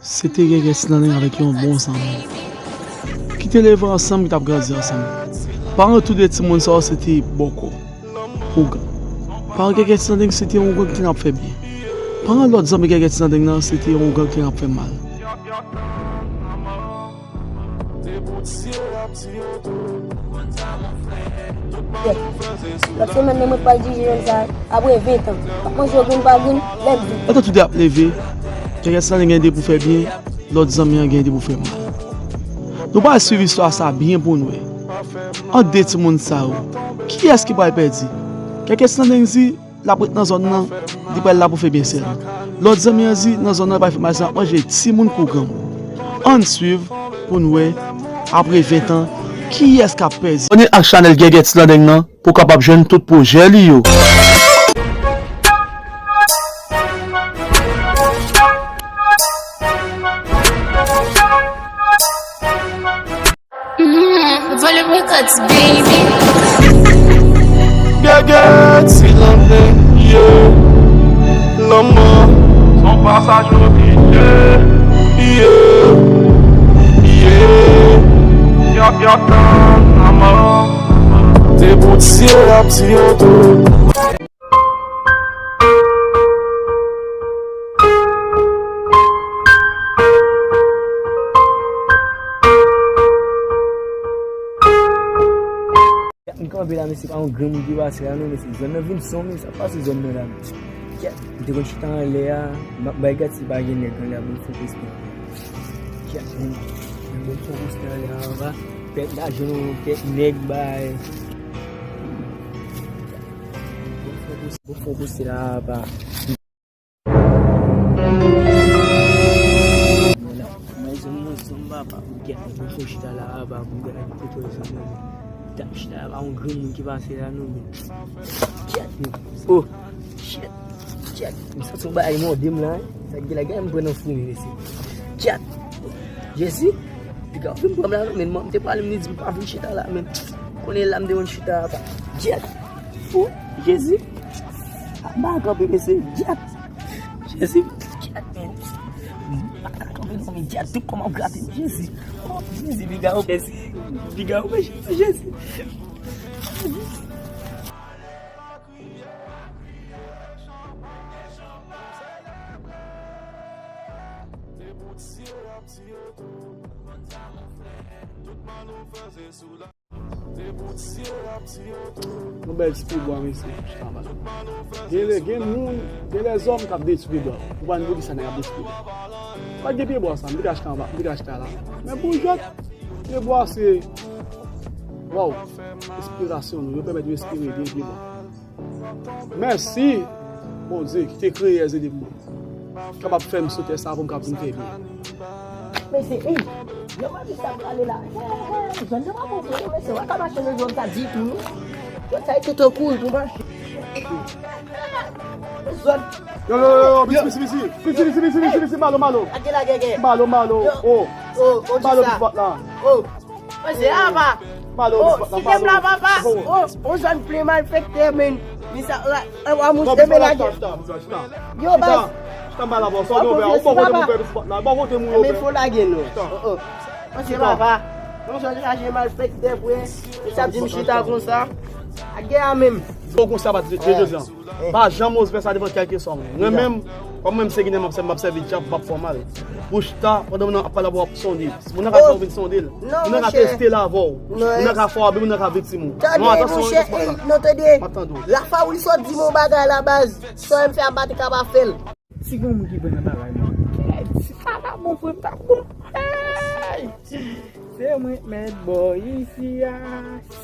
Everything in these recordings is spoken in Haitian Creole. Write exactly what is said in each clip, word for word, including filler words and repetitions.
Se te Gègè Ti Landeng avèk yon bon zanmi ki te leve ansanm, ki t ap grandi ansanm. Paran tou de timoun sa yo se te bòkò, ougan. Paran Gègè Ti Landeng se te yon ougan ki te ap fè byen. Paran lòt zanmi Gègè Ti Landeng nan se te yon ougan ki te ap fè mal. Lòt semèn, men mwen pral dirije jèn sa a, apre ven tan. M ap manje yo grenn pa grenn, lè m vin. Lè tou de ap leve, Gègè Ti Landeng gen de pou fè byen, lòt zanmi an gen de pou fè mal. Nou pral swiv istwa sa a byen pou n wè. Ant de timoun sa yo, kiyès ki pral pèdi? Gègè Ti Landeng di, l ap ret nan zòn nan, li pral la pou fè byen sèlman. Lòt zanmi an di, nan zòn nan, l pral fè mal sèlman, ap manje timoun kou granmoun. Ann swiv pou n wè, apre ven tan, kiyès k ap pèdi. Abòne ak chanèl Gègè Ti Landeng nan pou w kapab jwenn tout pwojè li yo. Mm, Volume Records, baby. Gègè Ti Landeng, yeah. Lanmò s on pasaj oblije, yeah, yeah. Y ap, y ap tann lanmò. Debout, tiye, y ap tiye tou. M kanpe la, mesye, pa yon granmoun ki pase la, non, mesye. Zòn nan vin sonm, wi, sa pase zòn mwen la. Kèt, m te konn chita anlè a, m ap bay gad si pa gen nèg anlè a pou m fè respè. Kèt, men, men bon, fò poste anlè a anba. Kèt, lajan nou, kèt nèg bay. Bon, fò poste la anba. Mwen, zòn mwen, zòn papa, pou kèt, mwen, fò chita la anba, pou gade kote zòn mwen. T ap chita la, pa yon granmoun ki pase la, non, men. Kèt, men. Oh, shit. Kèt, m santi yon bagay mòde m la, wi. Sa gen la, gade m pran nan foumi, mesye. Kèt. Jezi. Piga w vin pran m la, non, men, m te pale, m li di m pa vin chita la, men. Konnen la, m te konn chita la, pa. Kèt. Oh, Jezi. Ap ba kanpe, mesye. Kèt. Jezi. Kèt, men. M pa ka kanpe, non, men, kèt, tout kò m ap grate, Jezi. Oh, Jezi, piga w, Jezi. Piga w, Jezi, Jezi. Yon bèl ti pyebwa, mesye, chita anba. Gen lè, gen moun, gen lèzòm k ap detwi pyebwa. Ou pa konn poukisa nèg ap detwi pyebwa. Pa gen pyebwa sa, m te ka chita anba, m te ka chita la. Men pou jwèt, pyebwa se, waw, respirasyon nou, yo pèmèt nou respire byen pyebwa. Mèsi, Bondye, ki te kreye Zedem nan. Kapab fè m sou tè sa pou m kapab vin fè byen. Mesye, ey, yo pa di sa prale la. Ey, ey, ey, zòn nan pa bon vre, non, mesye. Wè ka mache nan zòn sa ditou, non. Zòn sa, e tout an kouri pou mache. Zòn. Yo, yo, yo, yo, piti, piti, piti. Piti, piti, piti, piti, piti, malo, malo. Ake la, gègè. Malo, malo. Yo. Oh. Oh, oh, malo, sa. Piti, la. Oh. Mwen se apa. Malo, oh, papa, si tem la, papa. Oh, on zòn plen malfektè, men. Mi sa, la, la, la, mouche, men lage. Yo, baz. Chita, mal avans. Ou bon kote moun pè, ou bon kote moun yo pè. Men fò lage, non. Oh, oh. Mwen se papa. On zòn chaje malfektè, frè. Mi sa di m chita konsa. A gè a menm. Bon, konsa, pa di, di, di, di. Pa janm oze fè sa devan kèlkeswa moun. Mwen menm, kòm mwen se Ginen, m ap sèvi, m ap sèvi dyab, m ap fè w mal. Pou chita, pandan moun nan ap pale avè w, ap sonde l. Moun nan ka fè w vin sonde l. Moun nan ka teste l avè w. Moun nan ka fè w abim, moun nan ka viktim ou. Non, atansyon, responsab. M ap tande w. Lafa Wilson di m yon bagay la, baz. Sa w fè a pa te ka pa fè l. Si gen moun ki pran nan bagay mwen, si sa ta bon, frè m ta bon. Hey! Se mwen k mèt bò isi a.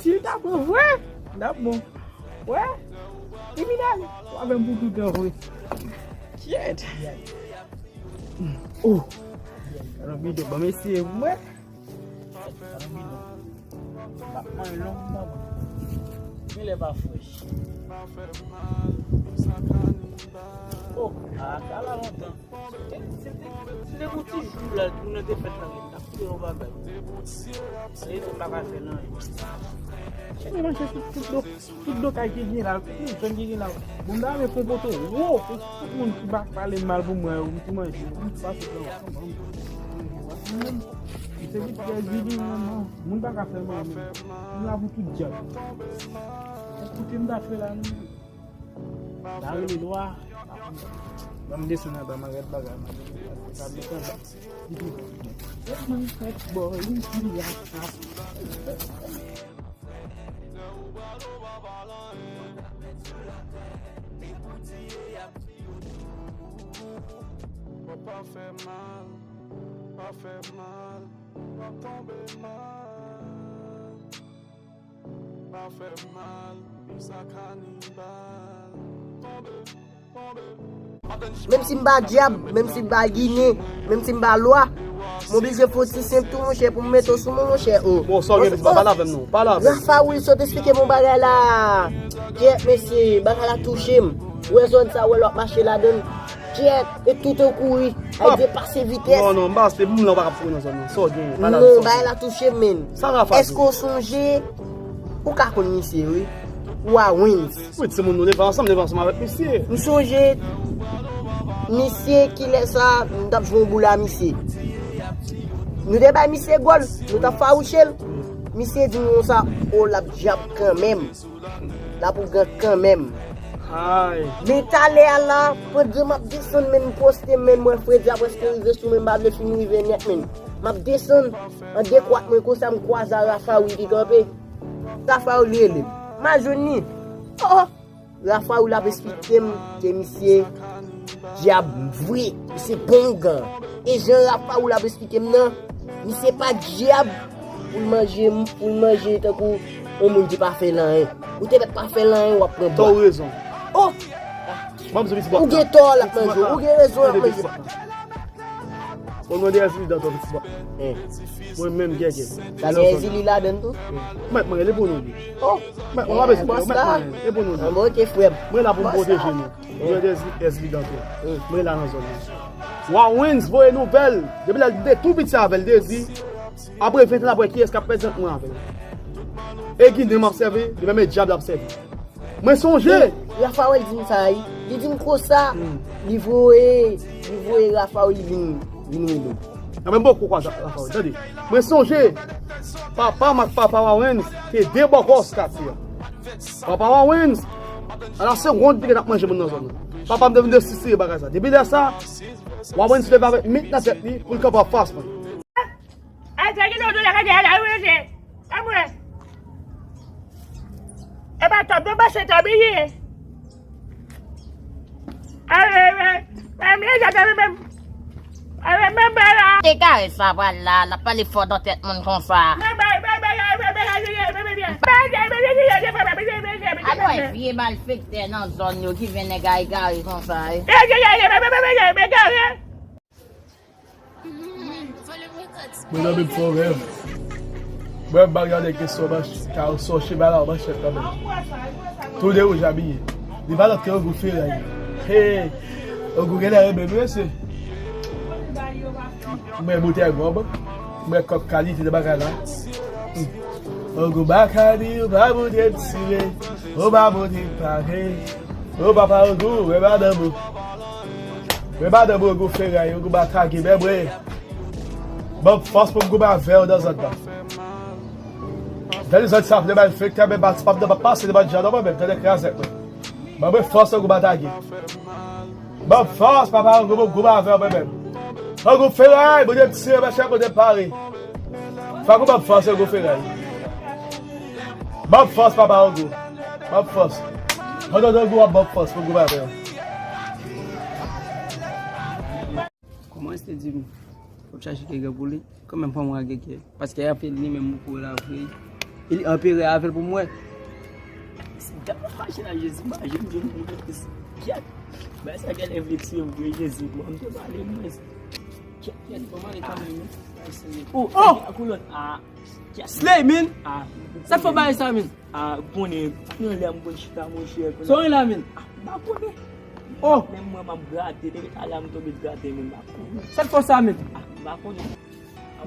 Si l ta pran vre, m ta bon. Wè? Kriminèl, w avè m pou toutan vre. Kyèt. Oh. Alò, bidon, ban m eseye pou mwen. Alò, bidon. M ap manje long, m ap gen lè pa frèch. Oh, a, sa la lontan. Se te, se te, se te yon ti jou la, moun nan te fèt la, men m t ap Yo bagay. Sa e m pa ka fè nan. Chèche manje tout, tout do, tout do kay ki gen la, tout jèn ki gen la. Bon, m ta renmen fè yon poto wo pou tout moun ki pa pale mal pou mwen, yo, m tou manje, m tou pase pran ansanm. M se vit fè di li, non, non. Moun pa ka fè mal, men. M la pou tout djab. Koute m ta fè la, non. Sa rele lwa. Ban m desann anba, m a gad bagay, m a gad bagay. Sa desann anba. Boy, pa fè mal, pa fè mal, pa tonbe mal. Pa fè mal, m sa kanibal. Tonbe, tonbe. Menm si m pa dyab, menm si m pa ginen, menm si m pa lwa, m oblije fè w ti senp tou, monchè, pou m mete w sou mwen, monchè, o. Bon, sa w gen pou di, pale avè m non, pale avè m. Rafa Will sot esplike m yon bagay la. Kèt, mesye, bagay la touche m. Ou wè zòn sa, ou wè lè w ap mache ladan l. Kèt, e tout ou kouri. Ay, depase vitès. Non, non, m pa, se moun lan pa ka kouri nan zòn nan. Sa w gen, pa la. Non, bagay la touche m, men. Sa Rafa di? Èske w sonje? Ou ka konn misye, wi. Wawens. Wi, se moun nou leve ansanm, leve ansanm avèk misye. M sonje, misye, kilè sa, m t ap jwe yon boul a misye. Nou te bay misye gòl, nou t ap fawouche l. Misye di m konsa, o, l ap dyab kanmenm. L ap ougan kanmenm. Ay. Men talè a la, pandan m ap desann, men m poste, men m wè fredi a prèske rive sou mwen, m pa vle fin rive nèt, men. M ap desann, an dekwat mwen konsa, m kwaze a Rafa Will ki kanpe. Rafa Will rele m. M al jwenn li. Oh! Rafa Will ap esplike m ke misye dyab vre, misye bon ougan. E jan Rafa Will ap esplike m nan, misye pa dyab pou l manje, pou l manje tankou yon moun ki pa fè l anyen. Ou te mèt pa fè l anyen, w ap pran bwa. Tò, ou rezon. Oh! Ban m di w piti bwa. Ou gen tò, l ap manje w. Ou gen rezon, l ap manje w. Bon, mwen de Ezili dan tò piti bwa. Mwen menm, gègè. Sa gen Ezili ladan l tou? Mèt mwen rele pou nou. Oh! Mèt mwen pa bezwen, mèt mwen rele pou nou. Bon, ok, frè m. Mwen la pou m pwoteje nou. Mwen de Ezili dan tò. Mwen la nan zòn nan. Wawens voye nouvèl. Depi lè l te tou piti avè l, te di, apre ven tan, l ap wè kiyès k ap pèdi ant mwen avè l. E ginen m ap sèvi, li menm e dyab l ap sèvi. Mwen sonje. Rafa Will di m sa, wi. Li di m konsa, li voye, li voye Rafa Will vin, vin rele m. Nan menm bòkò kwa Rafa Will, tande. Mwen sonje, papa m ak papa Wawens te de bòkò katye a. Papa Wawens, a la segond, li te gentan ap manje moun nan zòn nan. Papa m te vin desistire bagay sa. Depi lè sa, Wawens leve avèk mit nan tèt li pou l kanpe anfas mwen. Ay, sa ki nan do la, gade, ala, wi, se. Anmwe. E pa tòp, non, pa se tòp, li ye. Ay, ay, ay, ay, men, men, men, men. Ay, men, men, men, la. Te kare sa, pral la, l ap pale fò nan tèt moun konsa. Men, men, men, men, men, men, men, men, men, men, men. Ay, bòy, vye malfektè nan zòn yo ki vin nèg a egare konsa, e. Mwen nan menm fò rèv. Mwen m pa gade kesyon mach-, ka sòche bala ou manchèt nan men. Tou de wouj abiye. Li pa lòt ke Ogou Feray. Hey! Ogou genlè renmen m, mesye. Mwen boutèy gòb. Mwen kòk kalite de bagay la. Ogou Bakani, ou pa montre m tire. Ou pa montre m pare. Ou papa Ogou, mwen madanm ou. Mwen madanm ou, Ogou Feray, Ogou Batagi, men mwen. Ban m fòs pou m goumen avè w nan zòn nan. Tande zòn sa, vle malfektè, men bat pa m nan, pa pase nan bandi a non, mwen menm, tande krazèt mwen. Ban mwen fòs, Ogou Batagi. Ban m fòs, papa Ogou, pou m goumen avè w mwen menm. Ogou Feray, Bondye m tire, mèchè kote m pare. Fòk ou ban m fòs, Ogou Feray. Ban m fòs, papa Ogou. Ban m fòs. Pandan Ogou ap ban m fòs pou m goumen avè w. Kòman te di m, w ap chache kèk gè pou li? Kanmenm, fò m wè kèk gè. Paske apre li menm, mwen kouri la vre. E li anperè avè l pou mwen. Gad machin la, Jezi, pa jwenn, jwenn moun kèt. Bay sa gen enfleksyon vre, Jezi, bon, m te pale mwen. Kèt, kèt, kòman li kanmenm, wi? Oh! Koulòt, ah, kèt. Slay, min! Ah, sa fò bagay sa, min? Ah, konnen, konnen lè m konn chita, monchè, konnen. Sa w gen la, min? Ah, m pa konnen. Oh! Menm mwen, m ap grate, depi talè a m tonbe grate, men m pa konnen. Sa k fè w sa, min? Ah, m pa konnen. Ah,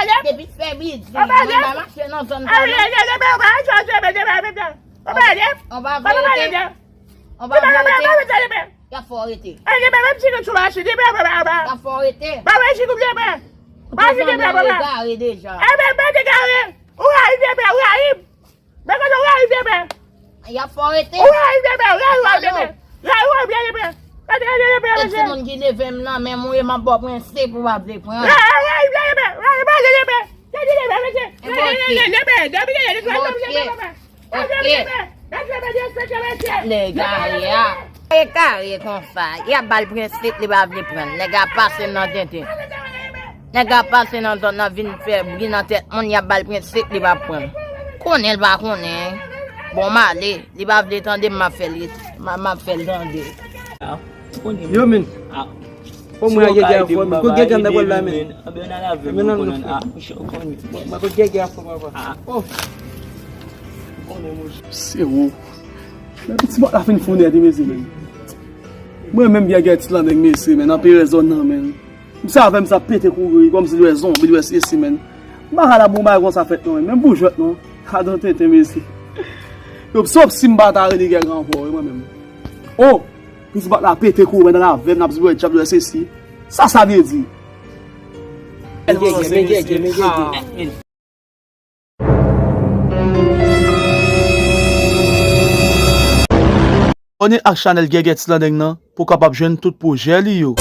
pale. Depi fè biznis, mwen pa mache nan zòn pa non. Ou pa vle rete. Ou pa vle rete. Y ap fè w rete. Y ap fè w rete. Ou pa vle egare deja. Men kote w rayi vye pè? Y ap fè w rete. Ou rayi vye pè, ou rayi, ou rayi vye pè. Rayi, ou rayi vye pè. Gade, gade, gade, gade, gade. E timoun ki leve m nan men m, ou e m ap ba w prensip, ou pa vle pran. Rayi, rayi vye pè, rayi, rayi vye pè. Gade vye pè, mesye. Gade vye pè, gade vye pè, gade vye pè. Nèg la ye a. E kare konsa, y ap ba l prensip, li pa vle pran. Nèg la pase nan tenten. Nèg la pase nan zòn nan vin fè bri nan tèt moun, y ap ba l prensip, li pa pran. Konnen l pa konnen. Bon, m ale, li pa vle tande m, m ap fè l, m ap, m ap fè l tande. Yo, men. Bon, mwen a Gègè a fò, men. Kot Gègè a nan lekòl la, men? Men nan lekòl. Mwen, kot Gègè a fò, papa. Oh. Se ou. Men piti bòt la fin fou nèt, mesye, men. Mwen menm Gègè ti landeng, mesye, men, nan pere zòn nan, men. Misye avè m sa pete kouri, kòmsi l wè zonbi, l wè sesi, men. M pa ka la bon bagay konsa fèt, non, men. Menm pou jwèt, non. Adan tenten, mesye. Yo, sòf si m pa ta rele Gègè ankò, wi, mwen menm. Oh! Piti bòt la pete kouri, men, nan avè m, n ap jwe djab, l wè sesi. Sa sa vle di? Men Gègè, men Gègè, men Gègè. Abòne ak chanèl Gègè Ti Landeng nan pou w kapab jwenn tout pwojè li yo.